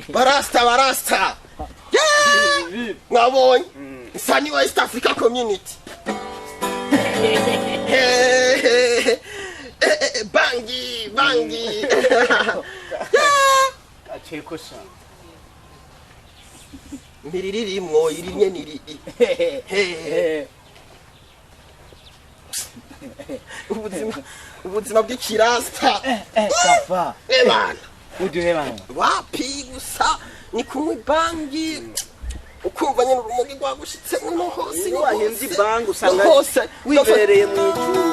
Barasta, barasta. Yeah! Mwabonye Sani wa East Africa Community. Hey, hey, hey, hey, bangi bangi. Yeah! Acheko sha. Ntiriririmwo irimye niri. Hey. Ubuzima, ubuzima bw'ikirasta. Safa. Ebana. Uduhe bana. Wapi, gusa ni kunywa ibangi ukumva nyine urumogi rwagushitsemo no hose. Iyo no wahenze hose. Ibangi usanga no hose wibereye mu ijuru.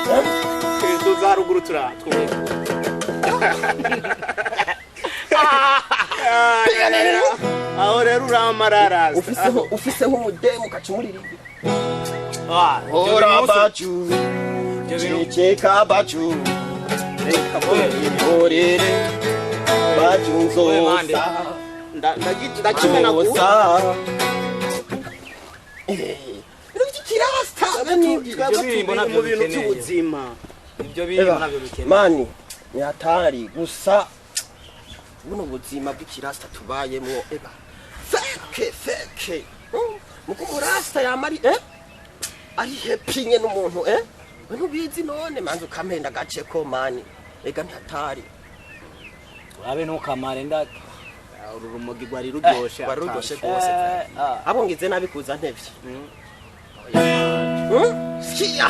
Hmm? Tuza haruguru turatwumva. Aho rero uramararaza. Ufise nk'umudemu ukaca umuririmba. Ah, Ora bacu ceceka bacu orere bacu nzosa. Ndakimenagura. Nzosa. Ibintu by'ikirasta n'ibyo. Twaba Birimbo turi navyo mu bintu bikeneye. by'ubuzima. Ibyo birimo nabyo bikeneye. Mani ni hatari gusa buno buzima bw'ikirasta tubayemwo, eba fake fake. Muko umurasta yama ari ari happy nye n'umuntu we ntubizi none manze ukampenda agace ko mani ega ni hatari. Urabe ntukamare ndake. Uru rumogi rwari ruryoshe. Rwari ruryoshe rwose. Eh, ah. Abo ngize nabi kuza ntevye. Sikia.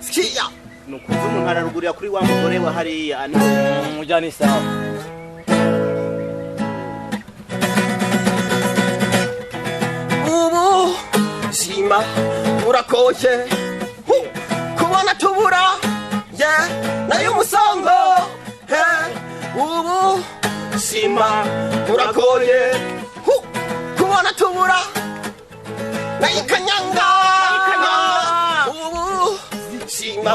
Sikia. Ni ukuza umuntu ararugurira kuri wa mugore wa hariya ani. Ujya ni sawa. Ubuzima burakoye. Hu! Kubona tubura ye nayo umusongo he ubuzima buragoye. Hu! Kubona tubura nayo ikanyanga. Ubuzima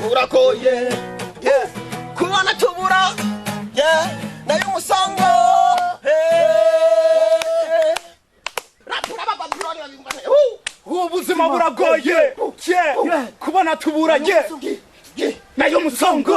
buragoye. Hu! Kubona tubura ye nayo umusongo he. Rapura abababuloni babimba. Hu! Ubuzima buragoye, kubona tuburanye nayo musongo.